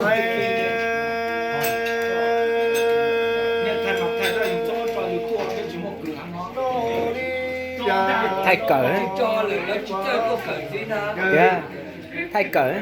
Thaij kawm, thaij kawm.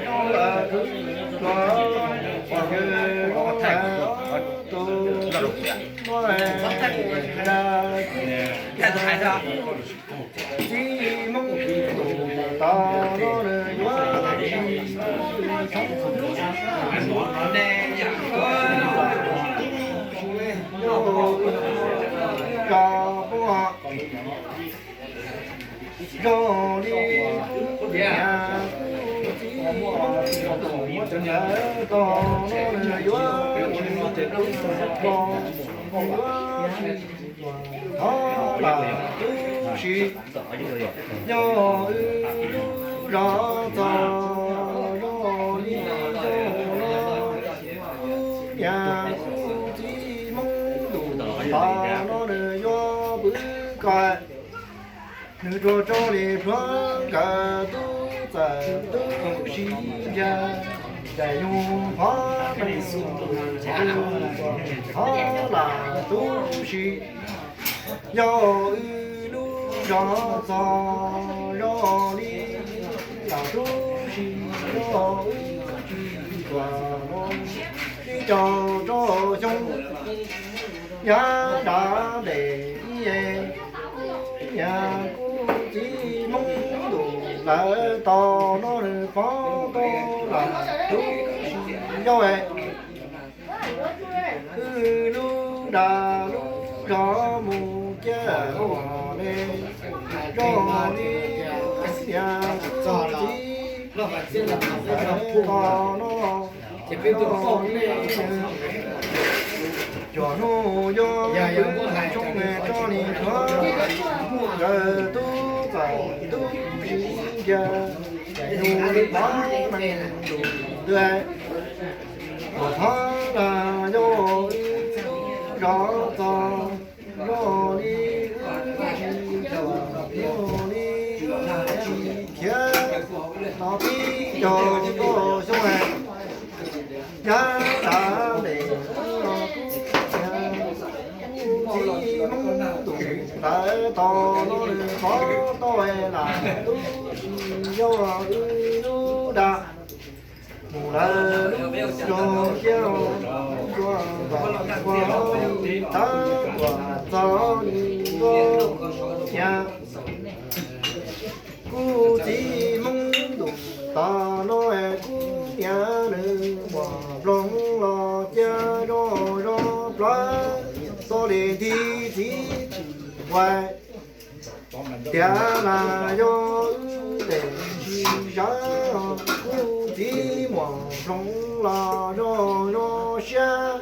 Zoo li kuv niam kuv txiv muab tus ntawd tau no yuav tsis tau, yuav tsis tau, thov lam tub si, yog wb lub zos txog zoo li zoo no, kuv niam kuv txiv Hmoob tus tod no nws yuav pw ko. Nws rua rau li hluav nkawd tub txawm tub si ntsia, ncaim yug phov neeg, thov lam tub si, yog wb lub zos txog zoo li, lam tub si, yog wb tsis tuam no, ib caug rau xyoo yav nrad ntes ib, kuv niam kuv txiv Hmoob tus lawv tod no nws pov tau lam tub si, yog wb lub dag lub zog mus kiag ua le, zoo li kuv niam kuv txiv tod no, zoo li nws cuaj hnub yuav pw tshoob tso li hluav nkawd tub txawm tub si ntsia, ncaim yug phov neeg tus ntawd, ua thov lam yog wb lub zos txog zoo li wb tsis tuam, zoo li wb tsis khiav, no ib caug rau xyoo yav nrad ntes ib, kuv niam kuv txiv Hmoob tus lawv tod no nws pov tau lam tub si, yog wb lub dag mus lawm lub zog kiag, lub zog npam ua li tab tuam txog li kuv niam kuv txiv Hmoob tus tod no, kuv niam nws muam Nploog los cia zoo zoo plab, txoj li nthi txiv tsis huais. Tiav las yog wb tes tsis sawv, kuv txiv muam Nploog los zoo zoo siab,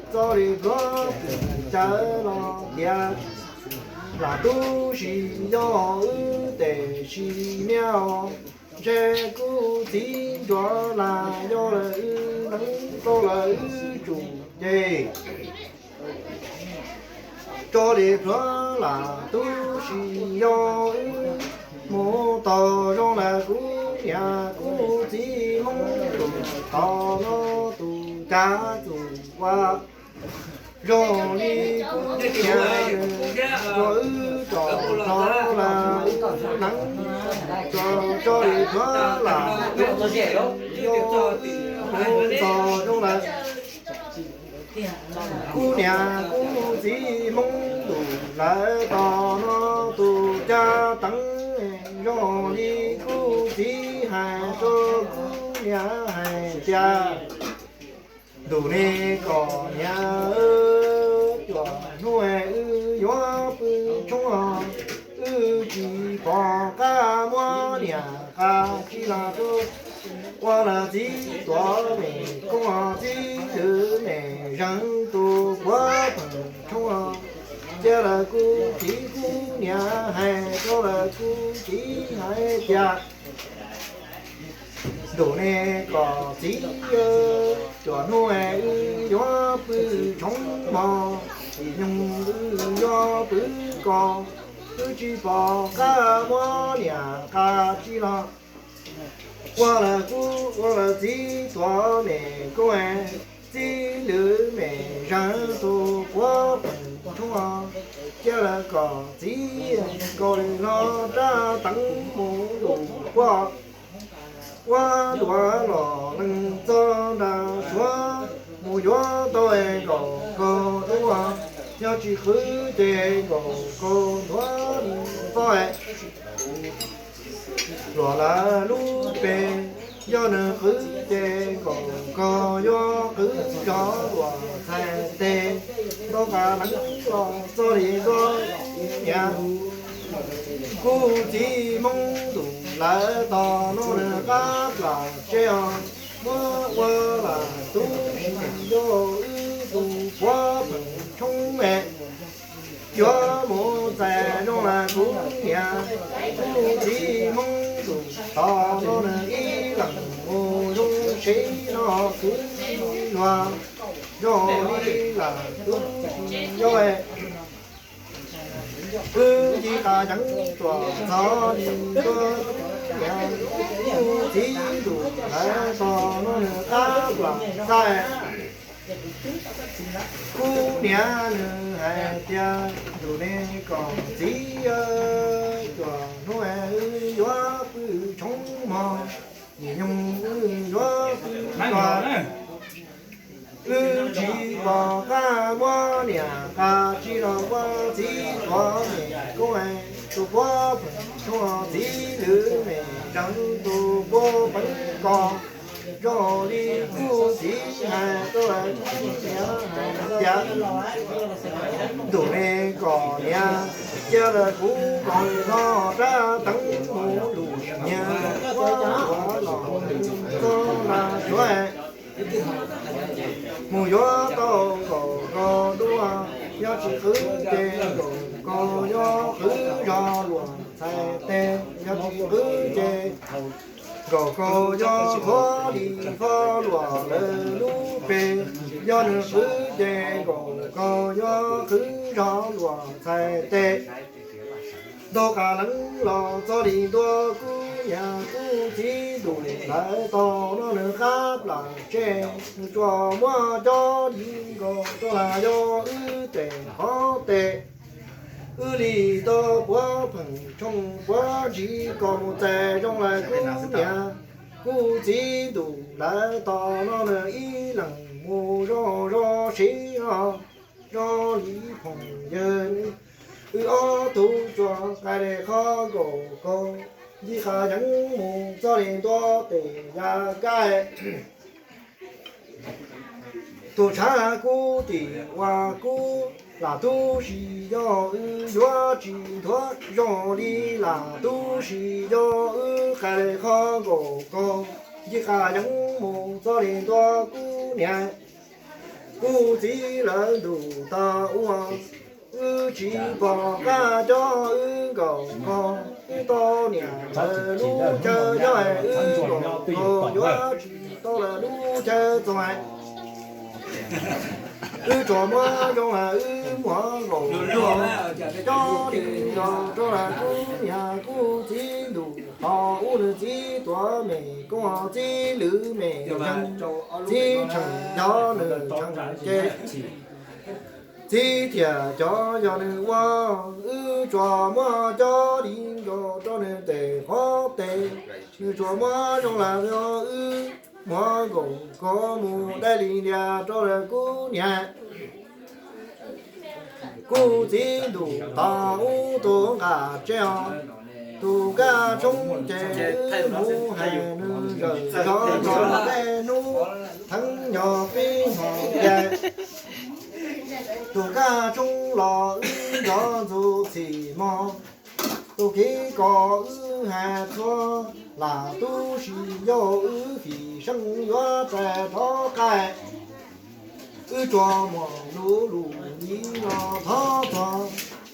txoj li pluav pwm cawv los tiav. Lam tub si, yog wb tes sis niaj os, ntshe kuv txiv ncuav las yog lawm wb neeb rau lawm wb tsum ces. Tso li pluav lam tub si, yog wb mus tau zoo lawm kuv niam kuv txiv Hmoob tus tod no tus cav txum ua. Zoo li kuv niam nws tso wb tso rau lawm wb neeb, tso tso li pluav lam tub si, yog wb mus tau zoo lawm. Kuv niam kuv txiv Hmoob tus lawv tod no tus cav teev, zoo li kuv txiv hais rau kuv niam hais tias, ntuj ne kom niam, cuaj hnub wb yuav pw tshoob, wb tsis pom qab muab niam qab tsi los rau. Ua lawm txiv tuav mem koob, txiv lwm mem zeeg, tus puav pheej tshoob. Cia lawm kuv txiv kuv niam hais rau lawm kuv txiv hais tias, ntuj ne kom txiv, cuaj hnub wb yuav pw tshoob mog, ib nyoog wb yuav pw ko, wb tsis pom qab muab niam qab tsi los. Ua lawm kub ua lawm txiv tuam me koob, txiv lwm me zeeg tus puav pheem tshoob, cia lawm kom txiv nkaus li los rab teev mus lus puab. Ua duav los leej txog nram suav, mus yuav tau nkaus kaug duav, yog tsis qwv ces nkaus kaug ntuav li fob. Luam lawv lub pes, yog nws qwv ces nkaus kaug yuav qwv zog luam txhais tes. Ntau qas leev los txog li ntuj niam, kuv txiv Hmoob ntuj lawv tos no nws qab plam tseb os. Muab ua lam tub si yog wb tus puav pheem tshoob me, yuav mus txais zoo lawm kuv niam. Kuv txiv Hmoob ntuj tos no nws ib leeg mus zoo seb no kuv luag zoo li lam tub yog. Wb yij qas yeev tuam txog li ntuj niam, kuv txiv ntuj lawv tos no nws qab plam xais. Kuv niam nws hais tias, ntuj ne kom txiv, cuaj hnub wb yuav pw tshoob mog, yim nyoog wb yuav pw toj. Wb tsis pom qab muab niam qas tsis los muab txiv tuam me koob, tus puav pheem tshoob, txiv lwm me zeeg tus puav pheem koob. Zoo li kuv txiv hais rau lawv niam hais tias, ntuj ne kom niam, cia lawm kuv nkaus li los rab teev mus lus nyiag, ua duav los txog nram suav, mus yuav tau nkaus kaug duav, yog tsis qwv ces nkaus kaug yuav qwv zog luam txhais tes, yog tsis qwv ces nkaus kaug yuav qhuav li fob luam lawv lub pes, yog nws qwv ces nkaus kaug yuav qwv zog luam txhais tes. Ntau qas leev los txog li ntuj kuv niam, kuv txiv ntuj lawv tos no nws qab plam tseb, nws tsuas muab cov li nkaus rau lam yog wb tes qhov tes. Wb li tau puav pheem tshoob puav ntsis kom mus txais zoo lawm kuv niam. Kuv txiv ntuj lawv tos no nws ib leeg mus zoo zoo seb no zoo li phoom yawg. Wb ob tug tsuas nqaij li qhov nkaus kaug, yij qas yeev mus txog li ntuj tes ya kab. Tus tshav kub tim ua kub, lam tub si yog wb yuav tsis nthuav, zoo li lam tub si yog wb nqaij li qhov nkaus kaug, yij qas yeev mus txog li ntuj kuv niam. Kuv txiv lawv ntuj tau ua, wb tsis pom qab coj wb nkaus kaug, wb tau niam lawv lub chaw yog wb nkaus kaug yuav tsis tau lawv lub chaw txog. Wb tsuas muab zoo lawm wb muab nkaus kaug, coj li los rau lawm kuv niam. Kuv txiv ntuj tos ub nws txiv tuam me koob, txiv lwm me zeeg, txiv tsheej yog nws tsheej ces, txiv thiaj cov yog nws ua. Wb tsuas muab coj li nkaus rau nws tes qhov tes, nws tsuas muab zoo lawm yog wb muab nkaus kaug mus dai li ntias rau lawm kuv niam. Kuv txiv ntuj tos ub tus nqaj tseb os, tus kab tshoob ces wb mus hais nws zawm zov zov tej hnub theeb nyog pib hmo ces, tus kab tshoob los wb zov ntxuv txhim mog. Tus kev kom wb hais txhua, lam tub si yog wb fim seej yuav rais rov qab. Wb tsuas muaj lus lus li no thov txog,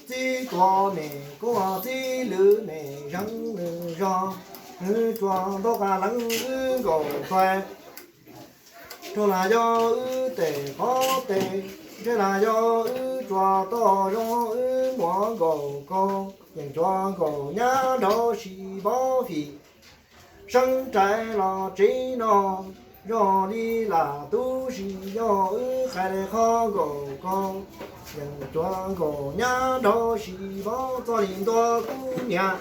txiv tuam me koob, txiv lwm me zeeg nws zog, nws tsuas ntau qas leev wb nkaus tuag. Rau lam yog wb tes qhov tes, ntshe lam yog wb tsuas tau zoo wb muab nkaus kaug, yeej tsuas nkaus nyab nrau sis npov fim. seeb rais los tsev no, zoo li lam tub si yog wb hais li qhov nkaus ko, yeej cuag nkaus nyab nrog sis vov txoj li ntua kuv niam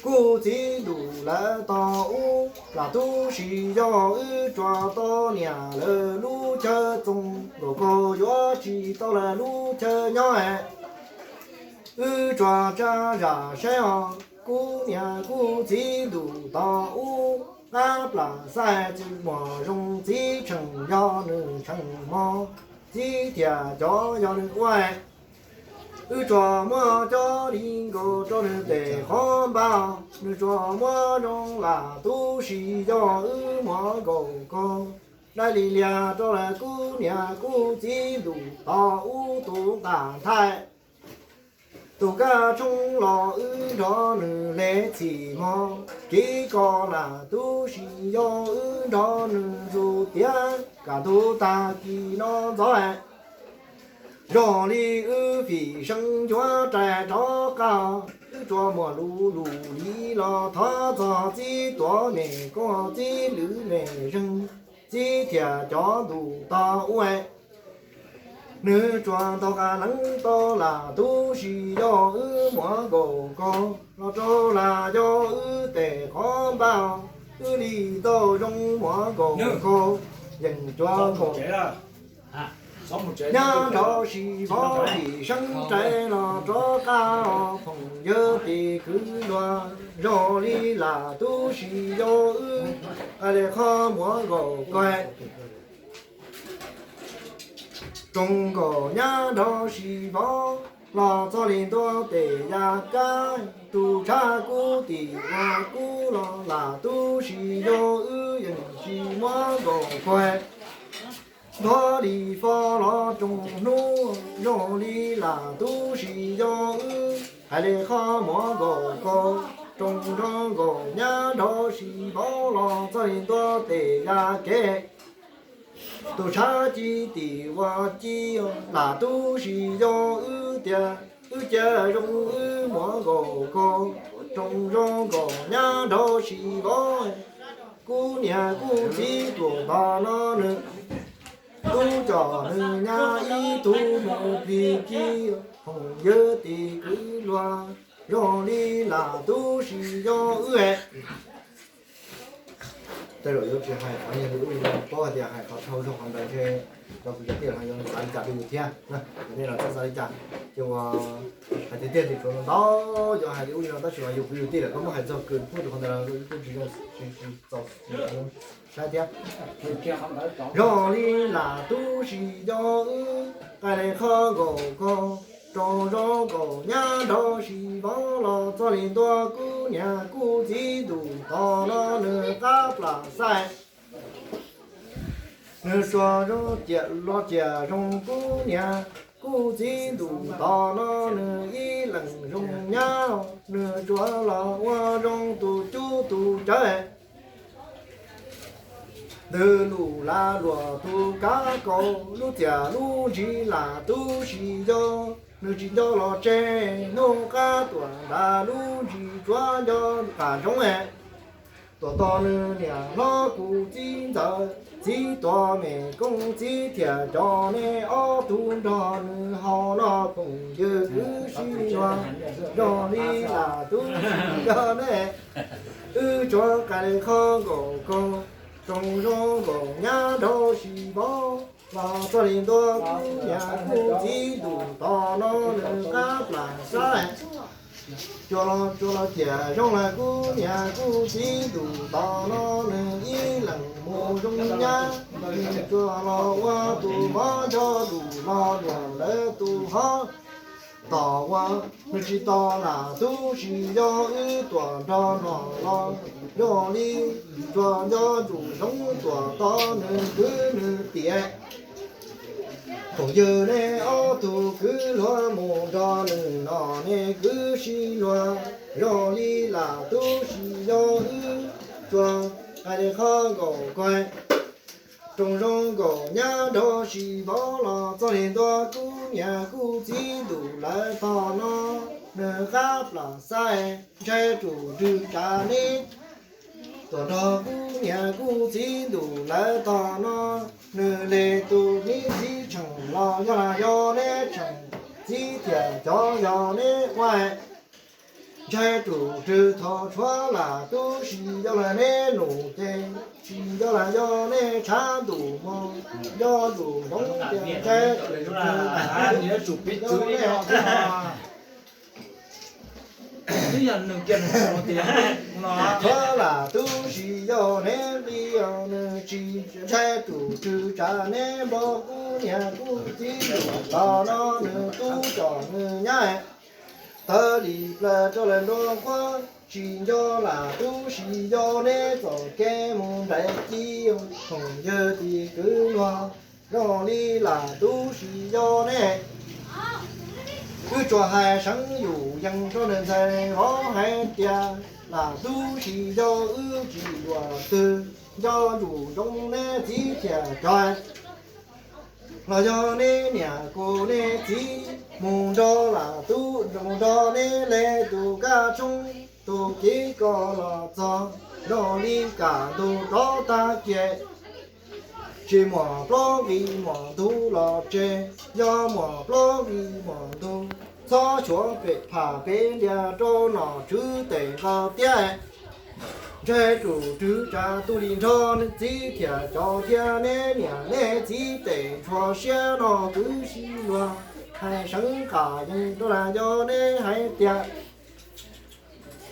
kuv txiv ntuj lawv tog ub, lam tub si yog wb tsuas tau niam lawv lub chaw txoos nkaus ko, yuav tsis tau lawv lub chaw nyob. Wb tsuas tsa zam saib os, kuv niam kuv txiv ntuj tog ub, qab plam xaij txwm muag zoo, txiv tsheej yog nws tsheej mog, txiv thiaj cov yog nws ua. Wb tsuas muab cov li nkaus rau nws tes qhov npab, nws tsuas muab zoo lam tub si yog wb muag nkaus ko. Dai li lias rau lawv kuv niam kuv txiv ntuj tog ub, tus nqaj thaij tus kab tshoob los wb nrog nws le txhim mog, kev koj lam tub si yog wb nrog nws ntxuv tiav, kaj ntug tag kis no ntxov. Zoo li wb fim seeb ncuav rais rov qab, wb tsuas muaj lus lus li los thov txog txiv tuav me koob, txiv lwm me zeeg, txiv thiaj cov ntuj tog ub. Nws tsuas ntaus qab leev tau lam tub si yog wb muag nkaus ko, los rau lam yog wb tes qhov npab, wb li tau zoo muag nkaus ko, yeej cuag nkaus nyab nrog sis vov, fim seeb rais los rov qab os phooj ywg tim kwv luag, zoo li lam tub si yog wb hais li qhov muag nkaus ko. Zoo nkaus nyab nrog sis vov los txog li ntua tes ya kab, tus tshav kub tim ua kub los lam tub si yog wb yeej tsis muag nkaus ko. Nthov li fo los tsoom hnub, zoo li lam tub si yog wb hais li qhov muag nkaus ko. Zoo zoo nkaus nyab nrog sis vov los txog li ntua tes ya kev, tus tshav ci tim ua ci, lam tub si yog wb tiag, wb cia zoo wb muag nkaus ko. Zoo zoo nkaus nyab nrog sis vov, kuv niam kuv txiv tuaj tog no nws tub coj nws nyab ib tug mus plig kib, phooj ywg tim kwv luag, zoo li lam tub si yog wb. Tej zaum yuav tsis hais qhov niag li ub li no, paub hais tias hais qhov dhau zog qhov ntawd ntshe cov kwv cov tij los yuav xav li cas rau yus thiab. Yog nej los txhob xav li cas, ces uas hais tiag tiag tim tsuav ntau yuav hais li ub li no, tab sis mas yus kwv yus tij lawm, koj muab hais txog kws pub rau qhov ntawd los kuj tsis zoo, tsis txaus saib thiab. Zoo li lam tub si yog wb hais li qhov nkaus ko, zoo zoo nkaus nyab nrog sis vov los txog li ntua kuv niam kuv txiv ntuj tog no nws qab plam xaij. Nws tsuas zoo ciam los ciam zoo kuv niam kuv txiv ntuj tog no nws ib leeg zoo nyab, nws tsuas los ua zoo tus cub tus cawv. Ntws lus lav luam tus kav kaus, lub txiaj lub ntsig lam tub si yog, nws tsis nco los tseg hnub qab tuam nrad lub ntsis tsuav nco qab ntsoov. Tuam tos nws niam hlob kuv txiv ntxawm, txiv tuav me koob txiv thiaj coj nej ob tug nrog nws haus no phooj ywg kwv sib luag, zoo li lam tub si yog nej. Wb tsuas hais li qhov nkaus ko, zoo zoo nkaus nyab nrog sis vov los txog li ntua kuv niam kuv txiv ntuj tog no nws qab plam xaij. Tsuas los tsuas los ciam zoo lawm kuv niam kuv txiv ntuj tog no nws ib leeg mus zoo nyab, nws tsuas los ua tus mov nrog lus los luam lawv tus hov. Tos ua nws tsis tos lam tub si yog wb tuam nrog no los, zoo li tsuas nco ntsuj zoov tuam tos nws kwv nws tiam. Phooj ywg nej ob tug kwv luag mus nrog nws no nej kwv sib luag, zoo li lam tub si yog wb tsuas hais li qhov nkaus ko. Zoo zoo nkaus nyab nrog sis vov los txog li ntua kuv niam kuv txiv ntuj lawv tog no nws qab plam xaij. Ntshai tsum rwg tsav neb tuaj nrog kuv niam kuv txiv ntuj lawv tog no, nws le tus neb txiv tsheej los yog lam yog neb tsheej txiv thiaj cov yog neb ua. Ntshai tsum rwg thov tshuav lam tub si yog lam neb nus ces, tsis yog lam yog neb tshav ntuj mog, yog ntuj ntoov tias ntshai tsum rwg yog neb Thov lam tub si yog neb nqi, nws tsis ntshai tsum rwg tsav neb npog kuv niam kuv txiv los no, nws tub coj nws nyab tawv li plaws rau lawm nrog quaj, tsis nco lam tub si yog neb txoj kev mus nraim ci, phooj ywg tim kwv luag, zoo li lam tub si yog neb. Wb tsuas hais seev yus yees rau nws ntxhais vauv hais tias, lam tub si yog wb tsis yuav twg, nco ntsum ntsoov neb txiv thiaj cov los yog neb niam kuv neb txiv mus nrog lam tub, mus nrog neb le tus kab tshoob tus kiv ko los txog, zoo li kam ntug rov tag kiag. Tsis muaj plaub nqis muaj ntug los tseg, yog muaj plaub nqis muaj ntug, txhob xyuas pem phaj pem lias rau nom tswv tes nkaus tiag. Ntshai tsum rwg tsav tub li nrog neb txiv thiaj cov thiab neb niam neb txiv tes ntshua siab no kwv si luag, hais seev qas yees rau lam yog neb hais tias,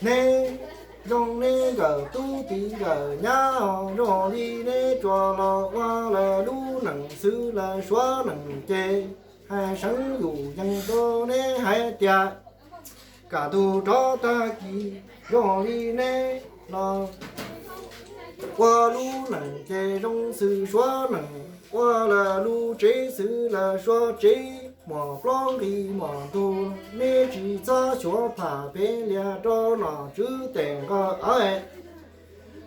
neb zoo neb nkawm tub tij nkawm nyab, zoo li neb tsuas los ua lawm lub neej xwb lawm suav neej ces, hais seev yus yees rau neb hais tias, kam ntug rov tag kis, zoo li neb los ua lub neej ces zoo xwb suav neej, ua lawm lub tsev xwb lawm suav tsev, muaj plaub nqis muaj ntug, neb tsis txhob xyuas phaj pem lias rau nom tswv tes nkaus.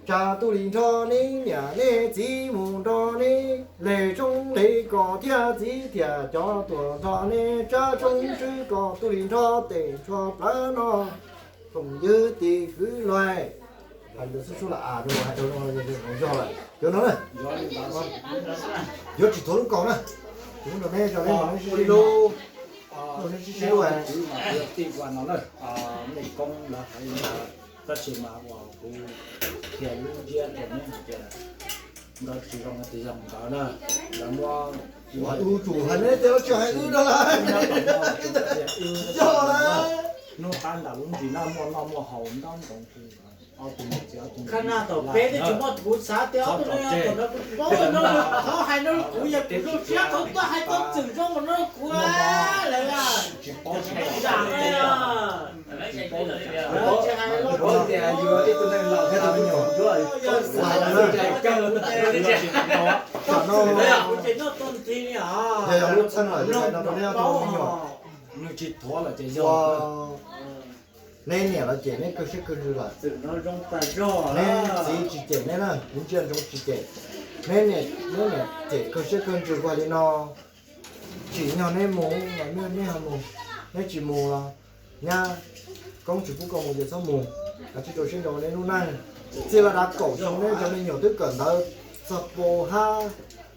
Tsav tub li nrog neb niam neb txiv mus nrog neb le tshoob le kos thiab txiv thiaj cov tuaj nrog neb tsab tshoob tswb kos tub li nrog tes ntshua plawv no, phooj ywg tim kwv luag. Hais ntawd xwb suab lam as rau hais rau no yog lawm cov no na. Yuav tsis tuav lub kaus na. Kuv nrog neb, nrog neb mas neb sib sib lub, neb sib sib lub. Tij ua no na, mej koob lawv hais tab sis mas uas kuv qhia lub ntsiab rau neb hais tias nkawd tsis zoo tias yog nkawd na, lawv muab ua tus hais neb tias lawv tsis hais wb no lawm. Yog lawm. Hnub qab nram lub ntsis na muaj noj muaj haus ntau ntau. Khaj na tom peb twb tsis muaj kuv xav tias ob tug no yog tom no kuv paub no, thov hais no kuv yog kuv zoo siab tau tuaj hais tau txwm zoo no kuv lawm. Tsis paub tsis paub tias yus ib tug neeg laus thiab tus me nyuam. Yog yog lub txheej lawm no rau neb tus me nyuam. Nws tsis thuav lawm ces yog. Neb niam los cem neb kawg siab kawg ntsws lawm. Neb txiv tsis cem neb na, kuv ntsia ntsoov tsis cem. Neb niam, neb niam cem kawg siab kawg ntsws ua li no. Tsim nyog neb mus los neb ho mus, neb tsis mus los nyab koob tsis pub koj mus ces txhob mus. Kav tsij rau siab ntso neb lub neej. Txij lawm dav kaum xyoo neb cov me nyuam twb kawm ntawv txog pub hab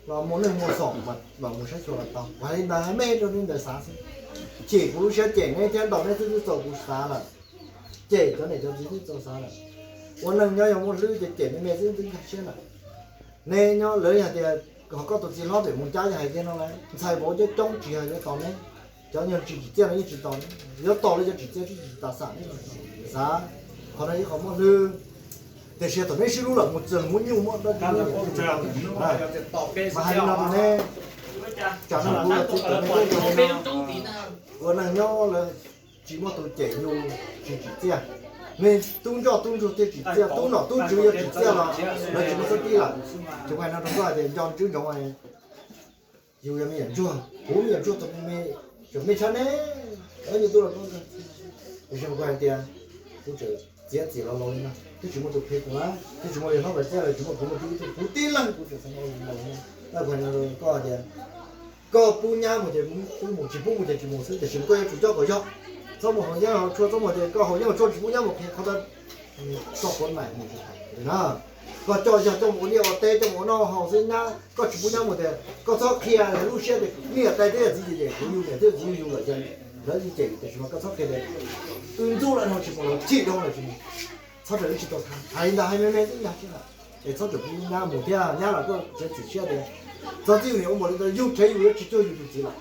los muaj neej muaj xom mas mus saib xyuas los tau. Kuv hais li ntawd hais me rau nej ntawd xav xwb. Chim kuv lub siab cem neb thiab ntaus neb xwb twb txaus kuv xav lawm. Cem cov niam cov txiv twb txaus xav lawm. Ua neej nyob yog muaj hlwb ces cem me me xwb twb nkag siab lawm. Neb nyob lawv yog tias ho koj tus txiv hlob pem mus cab yog hais tiag no lawm, ntxhais vauv coob coob tsis hais yuav tos neb. Cov nyuag tsis tsim txiaj no yeej tsis tos neb, yuav tos li cov tsim txiaj tsis tas xam neb xav. Qhov no ib qho muaj hlwb. Tiam sis thaum neb sib hlub lawm mus txog muab nyuj muab dab tsi mas hais li no rau neb, tsam no kuv los txiv tawm neb ua neeg nyob lawv tsis muaj tus cem yus tsis tsim txiaj. Nej tub ntsoj tub ntsuag thiaj tsim txiaj, tub nom tub tswv yuav tsim txiaj los lawv tsis muaj xab tib lawm. Ces kuv hais no rau koj hais tias nco ntswb ntsoov, yus yog me nyuam ntsuag, kuv me nyuam ntsuag tau me, tseem me tshaj neb, ib nyuag tub los tub ntsuag. Tiam sis mas kuv hais tias kuv tseem txiav txim los laus li no twb tsis muaj tus qhia kuv na, twb tsis muaj li hlob Vam Txiaj los tsis muaj, kuv muaj tib tug, kuv tib leeg kuv tseem xeev laus li no. Kuv hais no rau koj tias koj pub nyab mus ces pub mus, tsis pub mus ces tsis mus xwb, tiam sis mas koj yuav tsum coj kom yog. txhob mus haus yeeb haus tshuaj, txhob mus tias koj haus yeeb haus tshuaj tsis pub nyab mus qhia qhov tod, koj quav maim mus tsis hais na. Koj coj yog coj mus ua liaj ua teb, coj mus ua noj haus xwb na, koj tsis pub nyab mus tias koj txhob qhia lub siab tias niam tais thiab yawm txiv cem kuv, yus niam thiab yawm txiv yug yus lawm, lawv yeej cem tiam sis mas koj txhob qhia tias wb ntxub lawm no tsis pom los txhij dhau lawm tsis mus. Txhob raws lub tsis tau tham, hais li ntawd hais me me xwb yog tsis lawm. Es txhob txwm pub nyab mus thiab, nyab los koj txiav txim siab tias txhob txij yus niam ua npaum li ntawd, yug tsev yus yuav tsis cuag yus tus txiv lawm.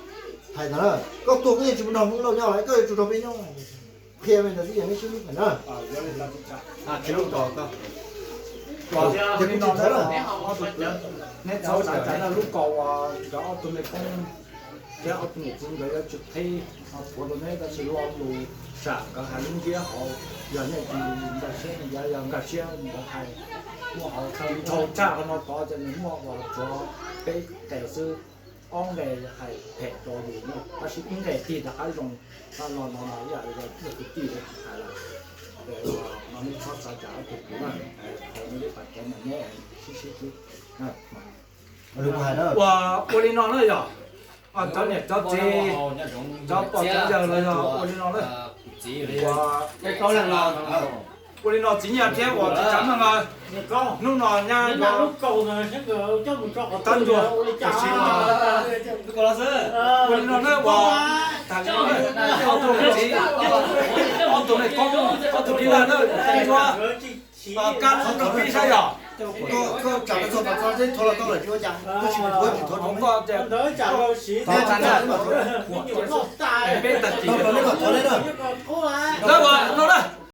Hais ntawd na, koj tuag koj yeej tsis mus nrog Hmoob Lauj nyob lawm, koj yuav tsum nrog peb nyob. Qhia me ntawd xwb ces neb sib hlub na. Tsis lub tos koj. Ces kuv tsis thov na. Neb txhob xav cas lub kaus uas cov ob tug me phooj thiab ob tug niam txiv nkawd yuav tsis qhib qhuav rau neb, tab sis lo lus sam nkawd hais lub ntsiab hauv, yog nej tsis nkag siab, yog nkag siab nkawd hais muaj hauv, dhau tshaj qhov no tod ces nws muaj uas tsuav peb qe xwb, ob nqe hais phem rau yus na, tab sis ib nqe tig rov qab zoo. Tab los no no ib yam li kwv tij hais lawm, no nej txhob xav cas ob tug kuv na, qhov no ib pas cov mas neb sib sib hlub. Ua ua li no na yog, cov niam cov txiv, cov pog cov yawg los yog ua li no na. Ua li no txiv Nyiaj thiab uas txiv Tsav Meej, hnub no nyab tab ntsuag, tam sim no ua li no na ua, ob tug niam txiv, ob tug niam koob, ob tug tij laug na, tam ntsuag, kab rau peb saib yog. Peb tag kis no na.